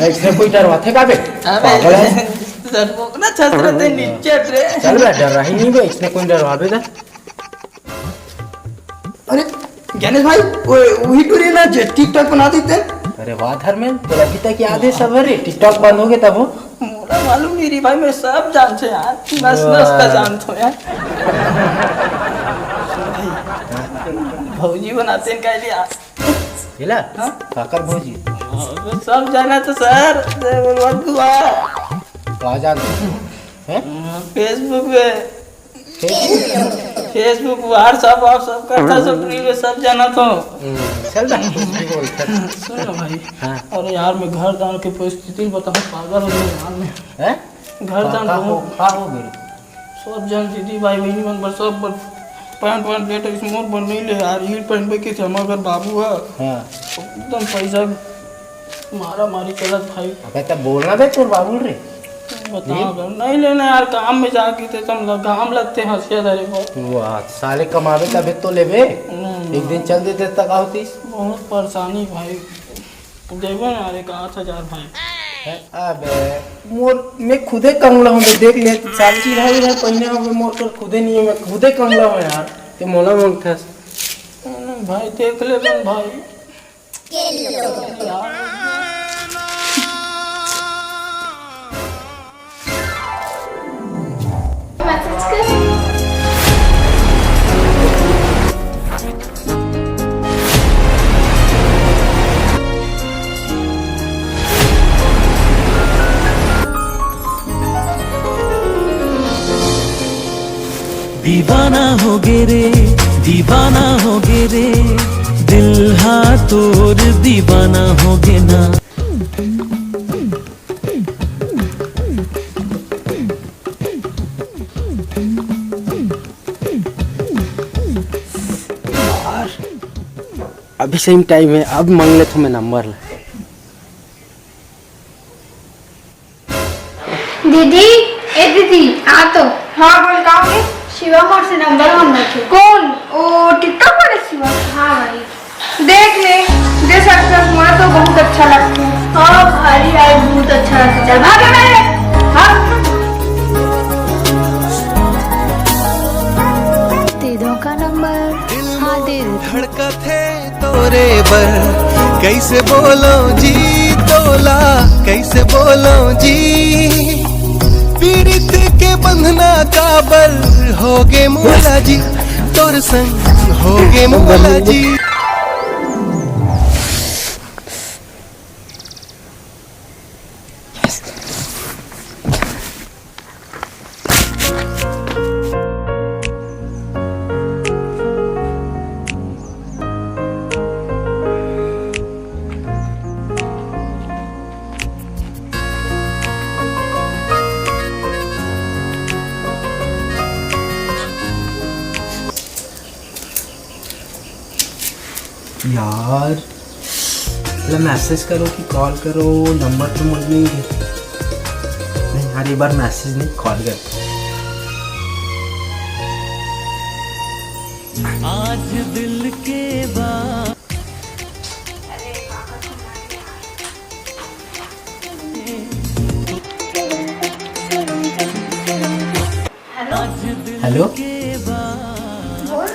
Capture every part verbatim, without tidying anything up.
इसने कोई डरवाथे का बे? अबे, पागल है। सर, वो ना छत रहते नीचे रे। चल बे, डर रही नहीं बे, इसने कोई डरवाबे ना। अरे, ज्ञानेश भाई, वो, वही टूरी ना जे TikTok बना देते। अरे वाह धर्मेंद्र, तो अभी तक याद है सब? अरे TikTok बंद हो गया तब वो। मोला मालूम नहीं रही भाई, मैं सब जानते यार, नस नस का वाह। जानता हूँ यार। भौजी बनाते हैं कह लिया। हेला? हाँ? काकर भौजी? हाँ, सब जाना तो सर, से बोलवा दुआ। कहाँ जानते हो? हैं? Facebook पे। Facebook? Facebook, WhatsApp, WhatsApp करता सब reel में सब जाना तो। हम्म, चल बे, कुछ भी बोल, चल। सुन ना भाई। हाँ। अरे यार, मैं घर जान के परिस्थिति बताऊँ, पागल हो गया यार मैं। हैं? घर का, जान का रहूँ। हो, का हो गई? सब जन दीदी भाई बहिनी मन बर सब बर पैंट वैंट लेटे, इस मोर बर नहीं ले यार, हील पहनबे के थे, मगर बाबू है हाँ। एकदम पैसा मारा मारी चलत भाई। अबे तब बोलना बे तोर बाबू रे। बताओ हम्म? अगर नहीं लेना यार, काम में जाके थे तुम लोग, घाम लगते हंसिया धरे को। वाह, साले कमावे तबे तो लेबे। हम्म। एक दिन चल देते तक होतीस। बहुत परेशानी भाई। देबे ना रे, का आठ हजार भाई। अबे, मोर, मैं खुदे कंगला हूँ, देख ले, साक्षी रहा, रहा, पहिने हवे, मोर कर खुदे नहीं है, मैं खुदे कंगला हूँ यार, ते मोला मांगथस। भाई, देख ले बन भाई। मैसेज कर। दीवाना हो गे रे, दीवाना हो गे रे, दिल हा तोर दीवाना हो गे ना। यार, अभी सही टाइम है, अब मांग लेथों मैं नंबर ला। दीदी, ए दीदी, आ तो। हाँ, बोल, का हो गया? शिवा मोर से नंबर मांगत हे। कौन? ओ, TikTok वाले शिवा? हाँ भाई। देख ले, दे सकथस, मोला तो बहुत अच्छा लगथे। हाँ भाई, यार बहुत अच्छा लगथे। चल भाग यहाँ से, भाग। दे दो का नंबर। हाँ, दे दो। धड़कथे तोरे बर, कैसे बोलो जी तोला, कैसे बोलो जी। पीड़ित के बंधना काबर होगे मोला जी, तोर संग होगे मोला जी। यार, मतलब मैसेज करो कि कॉल करो, नंबर तो मुझ में ही है। नहीं यार, एक बार मैसेज नहीं, कॉल कर। आज दिल के बात। हेलो। हेलो। बोल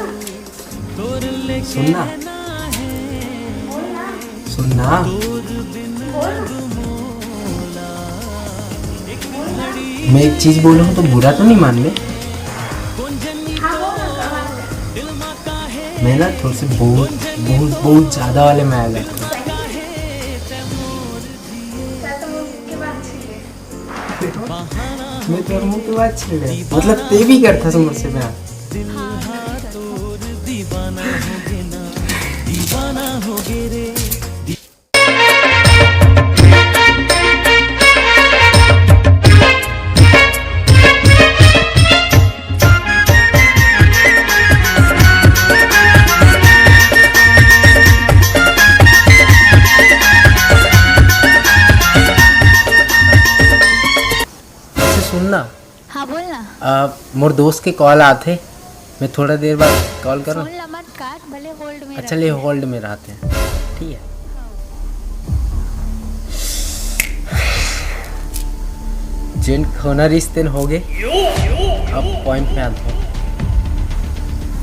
ना। सुन ना। बोल ना। सुन ना। बोल ना। मैं एक चीज बोलूँ तो बुरा तो नहीं मान ले? हाँ, बोल ना, कहाँ से? मैं ना थोड़े से बहुत, बहुत, बहुत ज्यादा वाले में आ गया था। क्या तुम उसके बाद छीन ले? मैं तो मुंह के बाद छीन ले। मतलब, ते भी करता समझ से प्यार। अच्छा, सुन ना। हाँ, बोल ना। अ, मोर दोस्त के कॉल आथे, मैं थोड़ा देर बाद कॉल करूँ। फोन ला मत काट, भले होल्ड में अच्छा, रख। ले, होल्ड में रहते हैं, ठीक है। जेन होना रिहिस तेन होगे। अब पॉइंट में आथों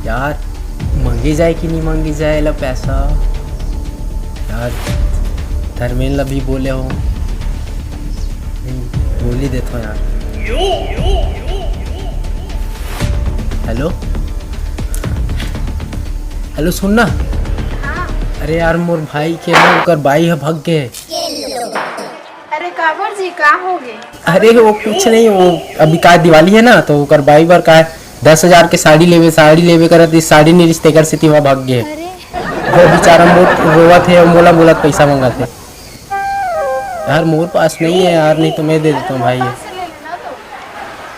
यार, मांगे जाए कि नहीं मांगे जाए एला पैसा? यार, धर्मेन ला भी बोले हों, नहीं, बोल ही देथों यार। हेलो, हेलो, सुन ना। हाँ। अरे यार, मोर भाई के ना, ओकर बाई ह भग गे। अरे काबर जी, का होगे? अरे वो कुछ नहीं, वो अभी का दिवाली है ना, तो ओकर बाई बर का दस हजार के साड़ी लेवे, साड़ी लेवे करत, इस साड़ी नहीं रिहिस तेकर सेती वहाँ भग गे। अरे। वो बेचारा मोर रोवत हे, मोला बोलत पैसा मांगत हे। यार मोर पास नहीं है यार, नहीं तो मैं दे देता हूँ भाई।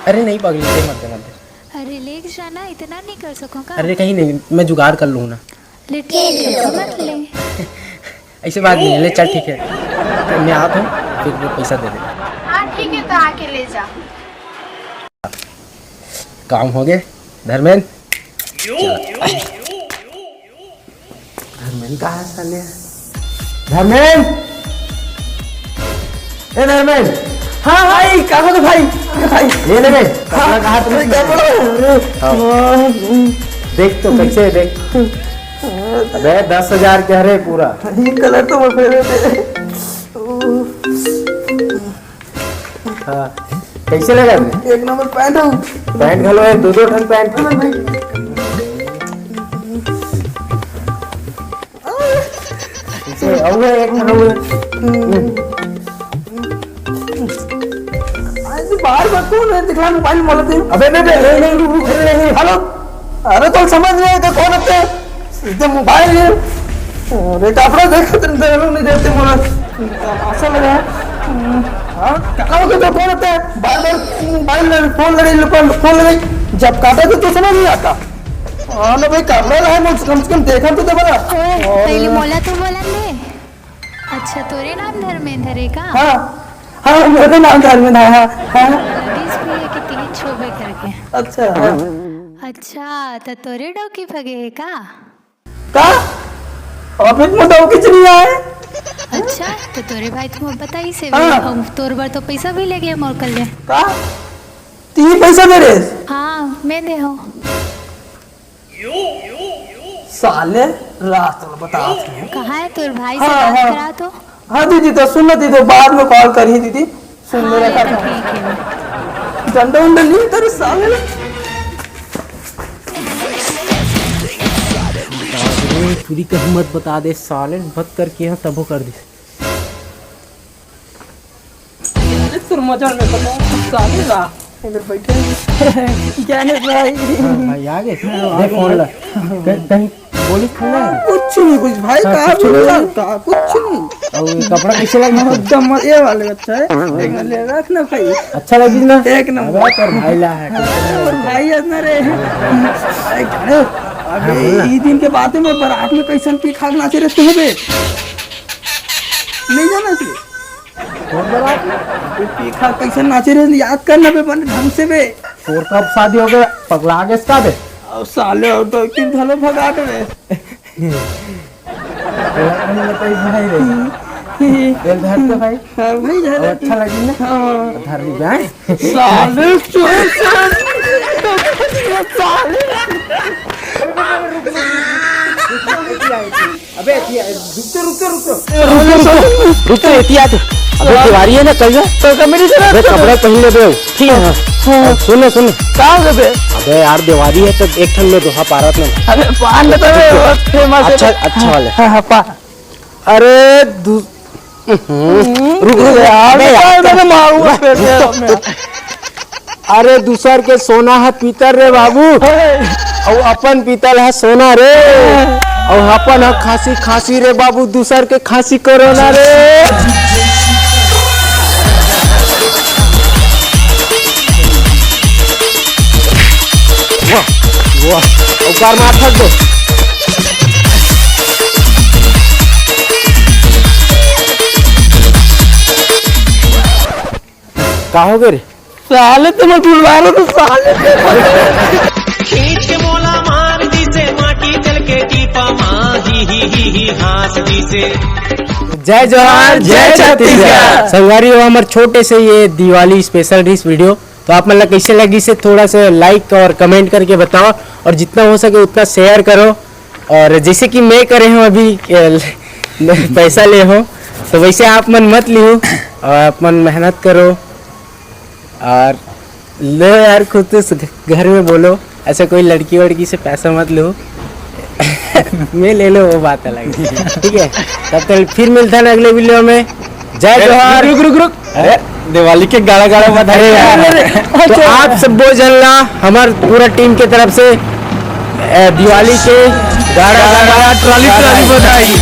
अरे नहीं पगली, दे मत दे, मत दे। अरे ले जाना, इतना नहीं कर सको का? अरे कहीं नहीं, मैं जुगाड़ कर लूँ ना। ले ठीक है, समझ ले। ऐसे बात नहीं है, ले चल ठीक है, मैं आता हूँ, फिर वो पैसा दे दे। हाँ ठीक है, तो आके ले जा। काम हो गए धर्मेन। चल। धर्मेन कहाँ है साले? धर्मेन, ए धर्मेन। हाँ भाई, कहाँ हो भाई? अरे भाई, ये ले बे, कपड़ा कहाँ तुमने? कपड़ा। हाँ। देख तो कैसे है, देख। अबे दस हजार के हरे पूरा। ये कलर तो मैं फेवरेट है। हाँ। कैसे लगा रे? एक नंबर पैंट हो। पैंट घलो है, दो दो ठन पैंट। कैसे? अउ है, एक नंबर। आज बाहर मत कौन है? दिखला मोबाइल मोला दे। अबे, बे, बे, नहीं, नहीं, नहीं, नहीं, नहीं। हेलो। अरे तो समझ नहीं आया कौन है? सीधे मोबाइल है। अरे कपड़ा देख, तुम देख लो, नहीं देते मोला। ऐसा लगा है। हाँ, क्या हो गया? तो कौन होता है? बार बार मोबाइल में फोन लगे, फोन लगे। जब काटा तो, तो समझ नहीं आता। हाँ ना भाई, कपड़ा रहा है, कम से कम देखा तो दे बड़ा। ओए, पहले मोला तो बोलन दे। अच्छा, तोरे नाम धर्मेंद्र है का? हाँ, हाँ, मेरे नाम धर्मेंद्र है, हाँ, हाँ। लगिस भी है कि तीन छो बे करके। अच्छा, हाँ। अच्छा, तो तोरे डौकी भगे है का? का? अबे मोर डौकी च नहीं आए। अच्छा, तो तोरे भाई तुम बताइस हे, हाँ। अउ तोर बर तो पैसा भी लेगे मोर कर ले। का? तीन पैसा दे रे? हाँ, मैं दे हूँ। साले रात में बता। कहाँ है तोर भाई से हाँ, बात हाँ। करा तो? हाँ दीदी, तो सुन ना दीदी, बाद में कॉल करी दीदी। सुन हाँ, मेरा बेटा, कथा। ठीक है। डंडा उंडा नहीं तेरे साले। अरे, चुरी का हिम्मत बता दे साले, मत करके यहाँ तबो कर दे। अरे, तोर मजा में बता, साले ला। इधर बैठे। ज्ञानेश भाई। हाँ, भाई, आ गए। हाँ, दे फोन ला। कहीं, कहीं बोली थी ना? कुछ नहीं, कुछ भाई, हाँ, कहाँ कुछ बोला? नहीं। कहाँ, कुछ नहीं। और ये कपड़ा कैसे लगा? एकदम ये वाले अच्छा है। ले रख ना भाई। अच्छा लगी ना? एक नंबर। अबे, तोर भाई ला है। हाँ, और भाई है ना रे। अरे, अबे, हाँ, बोल ना। ई दिन के बाद में बारात में कैसन पी खा के नाचे रहते हो बे? नहीं जाना इसलिए। कौन बारात में? अबे, पी खा कैसन नाचे रहते, याद करना बे, बने ढंग से बे। तोर कब शादी हो गया? पगला गए इसका बे? अब साले और तो किन धलो भगा दे बे। तोरा कौन बताई भाई रे? तेल धर तो भाई। हाँ भाई, धर अब अच्छा लगी ना? हाँ। धर ली जाए। साले चोर, साले। अबे, रुक तो, रुक तो, रुक तो। रुक तो, रुक तो, रुक तो, एती आ तो। अबे, दिवारी है ना, कल जा। तो कब मेरी जरूरत अबे, है? कपड़ा पहन ले बे। ठीक है। हाँ। अब सुन ना, सुन। कहाँ से बे? अबे यार, दिवारी है तो एक ठन ले दो, हाँ, पारत में। अरे, पान बता बे, फेमस है। अच्छा, अच्छा वाला। हाँ, हाँ, पा। अरे, दू-, हम्म। रुक, रुक, यार, अबे यार, मैं मारूंगा रुक, पेट में रुक तो, अपने। रुक। अरे, दूसर के सोना है पीतल रे बाबू, हे। अउ अपन पीतल है सोना रे, हे। अउ अपन है खांसी, खांसी रे बाबू, दूसर के खांसी कोरोना रे। वाह, वाह, अउ कार मार थक दो। का हो गए रे? साले तुम बुलवा रहे तो साले। खींच के मोला मार दिसे माटी चल के टीपा मा, ही, ही, ही, ही, जय जोहार, जय छत्तीसगढ़। संगवारी हो, हमर छोटे से ये दिवाली स्पेशल डिश वीडियो, तो आप मन ला कैसे लगिस हे, थोड़ा सा लाइक और कमेंट करके बताओ, और जितना हो सके उतना शेयर करो। और जैसे कि मैं करे हूँ अभी, अ, पैसा ले हूँ, तो वैसे आप मन मत लिहू, और आप मन मेहनत करो। और लो यार, खुद से घर में बोलो, ऐसा कोई लड़की वड़की से पैसा मत लो। मैं ले लो, वो बात अलग है, ठीक है। तब तक फिर मिलता है अगले वीडियो में। जय जोहार। रुक, रुक, रुक, रुक। अरे, दिवाली के गाड़ा गाड़ा बधाई। अरे यार, तो आप सब झन ला, हमार पूरा टीम के तरफ से, अ, दिवाली के गाड़ा गाड़ा, ट्राली ट्राली बधाई।